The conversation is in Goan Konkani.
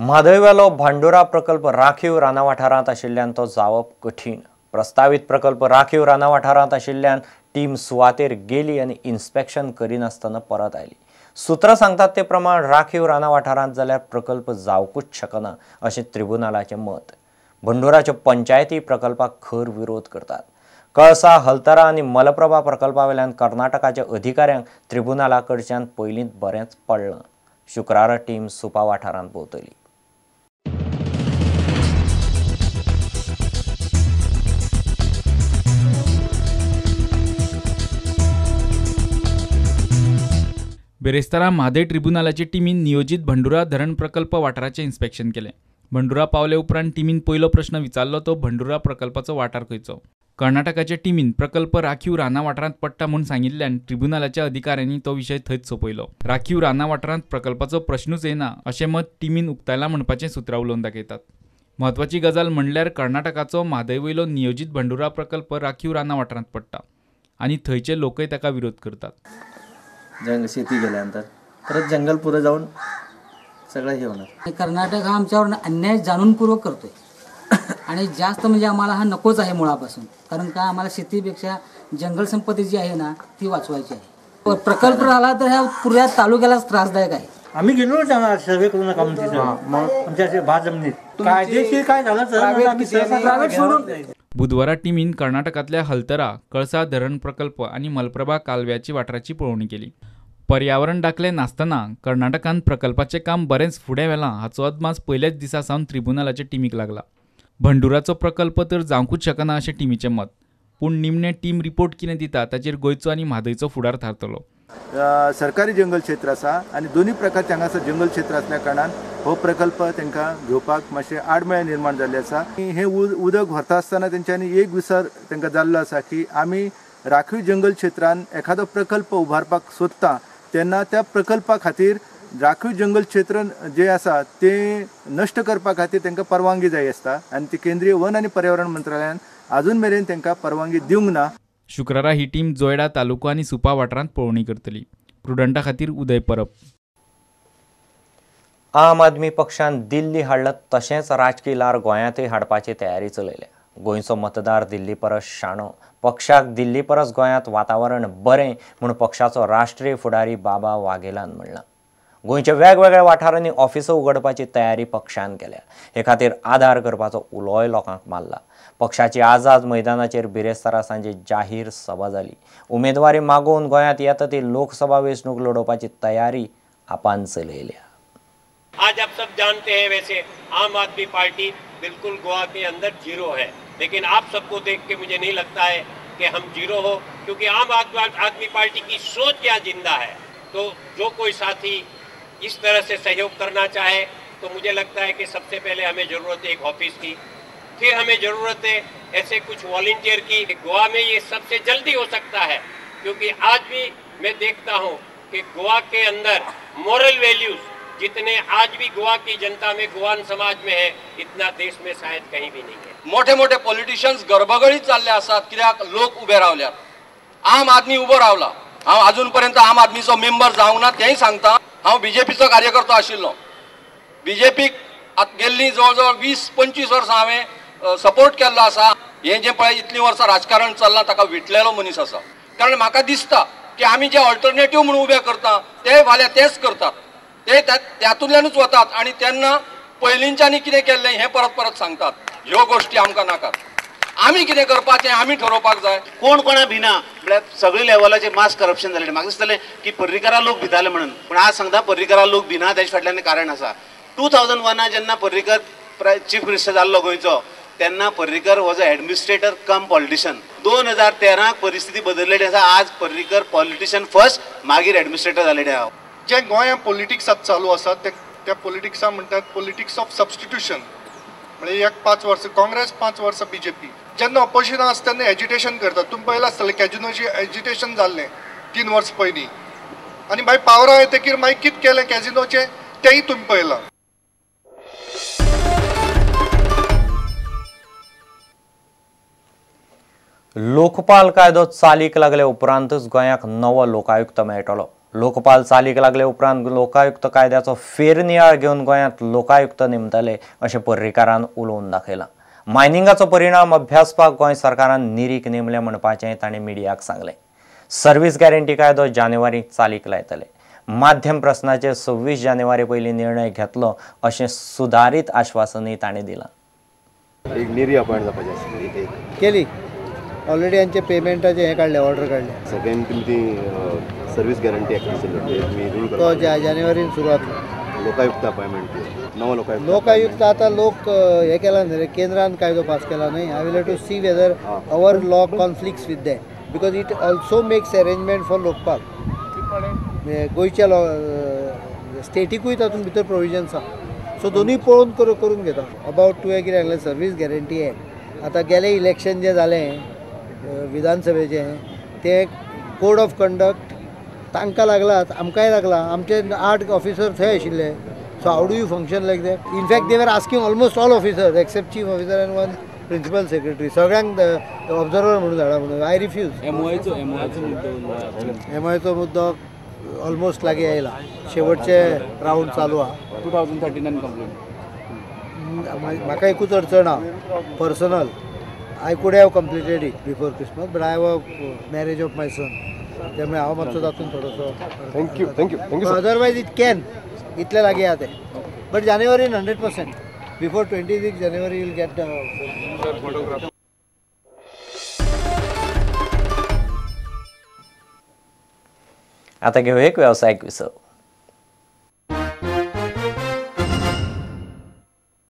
म्हादयवेलो भांडुरा प्रकल्प राखीव राना वाठारांत आशिल्ल्यान तो जावप कठीण। प्रस्तावीत प्रकल्प राखीव राना वाठारांत आशिल्ल्यान टीम सुवातेर गेली आनी इन्स्पेक्शन करिनासतना परत आयली। सूत्रां सांगतात ते प्रमाण राखीव राना वाठारांत जाल्यार प्रकल्प जावकूच शकना अशें ट्रिब्युनलाचें मत। भंडुराच्यो पंचायती प्रकल्पाक खर विरोध करतात। कळसा, हलतरा आनी मलप्रभा प्रकल्पावेल्यान कर्नाटकाच्या अधिकाऱ्यांक ट्रिब्युनला कडच्यान पयलींच बरेंच पडलां। शुक्रारा टीम सुपा वाठारांत भोंवतली। बेरेस्तारा म्हादय ट्रिब्युनलाचे टिमीन नियोजीत भंडुरा धरण प्रकल्प वाठाराचें इन्स्पेक्शन केलें। भंडुरा पावले उपरांत टिमीन पयलो प्रश्न विचारलो तो भंडुरा प्रकल्पाचो वाठार खंयचो। कर्नाटकाच्या टिमीन प्रकल्प राखीव राना वाठारांत पडटा म्हूण सांगिल्ल्यान ट्रिब्युनलाच्या अधिकाऱ्यांनी तो विशय थंयच सोंपयलो। राखीव राना वाठारांत प्रकल्पाचो प्रश्नूच येना अशें मत टिमीन उक्तायलां म्हणपाचें सुत्रां उलोवन दाखयतात। म्हत्वाची गजाल म्हणल्यार कर्नाटकाचो म्हादय वयलो नियोजीत भंडुरा प्रकल्प राखीव राना वाठारांत पडटा आनी थंयचे लोकय ताका विरोध करतात। जंग शेती केल्यानंतर परत जंगल पुरं जाऊन सगळं हे होणार। कर्नाटक हा आमच्यावर अन्याय जाणूनपूर्वक करतोय आणि जास्त म्हणजे आम्हाला हा नकोच आहे मुळापासून, कारण का आम्हाला शेतीपेक्षा जंगल संपत्ती जी आहे ना ती वाचवायची आहे। प्रकल्प राहिला तर ह्या पुऱ्या तालुक्यालाच त्रासदायक आहे। आम्ही गेलो ना सर्वे करून काम आमच्या भात जमिनीत कायदेशीर काय झालं तर बुधवारा टिमीन कर्नाटकांतल्या हलतरा, कळसा धरण प्रकल्प आनी मलप्रभा कालव्याची वाठाराची पळोवणी केली। पर्यावरण दाखले नासतना कर्नाटकान प्रकल्पाचें काम बरेंच फुडें व्हेलां हाचो अदमास पयल्याच दिसा सावन ट्रिब्युनलाचे टिमीक लागला। भंडुराचो प्रकल्प तर जावंकूच शकना अशें टिमीचें मत, पूण निमणें टीम रिपोर्ट कितें दिता ताचेर गोंयचो आनी म्हादयचो फुडार थारतलो। सरकारी जंगल क्षेत्र आसा आनी दोनूय प्रकारचे हांगासर जंगल क्षेत्र आसल्या कारणान हो प्रकल्प तांकां घेवपाक मातशें आडमेळें निर्माण जाल्लें आसा। हें उदक व्हरता आसतना तेंच्यांनी एक विसर तांकां जाल्लो आसा की आमी राखीव जंगल क्षेत्रान एखादो प्रकल्प उबारपाक सोदता तेन्ना त्या प्रकल्पा खातीर राखीव जंगल क्षेत्र जे आसा तें नश्ट करपा खातीर तांकां परवानगी जाय आसता आनी ती केंद्रीय वन आनी पर्यावरण मंत्रालयान आजून मेरेन तांकां परवानगी दिवंक ना। शुक्रारा ही टीम जोयडा तालुको आनी सुपा वाठारांत पळोवणी करतली। प्रुडंटा खातीर उदय परब। आम आदमी पक्षान दिल्ली हाडलं तशेंच राजकी ल्हार गोंयांतय हाडपाची तयारी चलयल्या। गोंयचो मतदार दिल्ली परस शाणो, पक्षाक दिल्ली परस गोंयांत वातावरण बरें म्हूण पक्षाचो राष्ट्रीय फुडारी बाबा वाघेलान म्हणलां। गोंयच्या वेगवेगळ्या वाठारांनी ऑफिसां उगडपाची तयारी पक्षान केल्या। हे खातीर आदार करपाचो उलोय लोकांक मारला। पक्षाची आझाद मैदानाचेर बिरेस्तारा सांजे जाहीर सभा जाली। उमेदवारी मागोवन गोंयांत येता ती लोकसभा वेंचणूक लढोवपाची तयारी आपान चलयल्या। आज आप सब जानते हैं, वैसे आम आदमी पार्टी बिल्कुल गोवा के अंदर जीरो है, लेकिन आप सबको देख के मुझे नहीं लगता है कि हम जीरो हो, क्योंकि आम आदमी पार्टी की सोच यहाँ जिंदा है। तो जो कोई साथी इस तरह से सहयोग करना चाहे तो मुझे लगता है कि सबसे पहले हमें ज़रूरत है एक ऑफिस की, फिर हमें ज़रूरत है ऐसे कुछ वॉलंटियर की। गोवा में ये सबसे जल्दी हो सकता है, क्योंकि आज भी मैं देखता हूँ कि गोवा के अंदर मॉरल वैल्यूज़ जितने आज भी गोवा की जनता में, गोवान समाज में है, इतना देश में शायद कहीं भी नहीं है। मोठे मोठे पॉलिटिशियन्स गर्भगळीत चालले आसात, कित्याक लोक उबे रावल्यात, आम आदमी उबो रावला। हांव अजून पर्यंत आम आदमीचो मेंबर जावंक ना तेंय सांगता। हांव बीजेपीचो कार्यकर्तो आशिल्लो, बीजेपीक गेल्ली जवळ जवळ 20-25 वर्सां हांवें सपोर्ट केल्लो आसा। हें जें पळय इतलीं वर्सां राजकारण चल्लां ताका विटलेलो मनीस आसा, कारण म्हाका दिसता की आमी जे ऑल्टरनेटीव म्हणून उबे करता ते फाल्यां तेच करतात, ते त्यातूंतल्यानूच वतात आनी तेन्ना पयलींच्यांनी कितें केल्लें हें परत परत सांगतात। ह्यो गोश्टी आमकां नाकात, आमी कितें करपाचें आमी ठरोवपाक जाय। कोण कोणा भिना म्हळ्यार सगळे लेवलाचेर मास करप्शन जालें। म्हाका दिसतलें की पर्रीकारा लोक भिताले म्हणून, पूण आज सांगता पर्रीकारा लोक भिना तेजे फाटल्यान कारण आसा। 2001 जेन्ना पर्रीकर चीफ मिनिस्टर जाल्लो गोंयचो तेन्ना Parrikar was a administrator cum politician. 2013 परिस्थिती बदललेली आसा, आज पर्रीकर पॉलिटिशियन फर्स्ट मागीर एडमिनिस्ट्रेटर जाल्ले आसा। जे गोंयांत पॉलिटिक्स आतां चालू आसा त्या पॉलिटिक्सा म्हणटात पॉलिटिक्स ऑफ सबस्टिट्यूशन, म्हणजे एक 5 वर्सां काँग्रेस, 5 वर्सां बीजेपी। जेन्ना ऑपोजिशनान आसता तेन्ना एजिटेशन करतात। तुमी पळयलां आसतलें कॅजिनोचें एजिटेशन जाल्लें 3 वर्सां पयलीं, आनी मागीर पावरा येतकीर मागीर कितें केलें कॅजिनोचें तेंय तुमी पळयलां। लोकपाल कायदो चालीक लागले उपरांतच गोंयाक नवो लोकायुक्त मेळटलो। लोकपाल चालीक लागले उपरांत लोकायुक्त कायद्याचो फेरनियाळ घेवन गोंयांत लोकायुक्त नेमतले अशें पर्रीकारान उलोवन दाखयलां. मायनिंगाचो परिणाम अभ्यासपाक गोंय सरकारान निरीक नेमले म्हणपाचें ताणें मिडियाक सांगलें. सर्वीस गॅरंटी कायदो जानेवारी चालीक लायतले. माध्यम प्रस्नाचेर 26 जानेवारी पयलीं निर्णय घेतलो अशें सुदारीत आश्वासनूय ताणें दिलां. एक निरी अपॉइंट जावपाची आशिल्ली एक केली ऑलरेडी आमचे पेमेंटाचे हें काडलें, ऑर्डर काडलें. सेकंड तुमी ती सर्वीस गॅरंटी एक्ट आशिल्लो तुमी रूल तो जानेवारीन सुरू जातलो. लोकायुक्त अपॉइंटमेंट नवो लोकायुक्त लोकायुक्त आतां लोक हें केला न्ही रे, केंद्रान कायदो पास केला न्ही. I will have to see whether our law conflicts with that because it also makes arrangement for Lokpal. गोंयच्या लॉ स्टेटिकूय तातूंत भितर प्रोविजन्स आसा. सो दोनूय पळोवन करून घेता. अबावट तुवें कितें सांगलें सर्वीस गॅरंटी एक्ट. आतां गेलें इलेक्शन जें जालें विधानसभेचें तें कोड ऑफ कंडक्ट तांकां लागलात, आमकांय लागला. आमचे 8 ऑफिसर थंय आशिल्ले. So how do you function like that? In fact they were asking almost all officers except chief officer and one principal secretary सगळ्यांक ऑब्जर्वर म्हणून धाडा म्हणून. I refuse. एमआयचो मुद्दो ऑलमोस्ट लागीं आयला, शेवटचे रावंड चालू आहा. 2039 कंप्लीट. म्हाका एकूच अडचण आहा personal. I could have completed it before Christmas but I have a marriage of my son, त्यामुळे हांव मातसो तातूंत थोडोसो. Thank you thank you thank you. Otherwise it can इतले लागीं आहा तें. बट जानेवारीन 100% बिफोर 26 जानेवारी you'll get the. आता घेऊ एक व्यावसायिक विसव.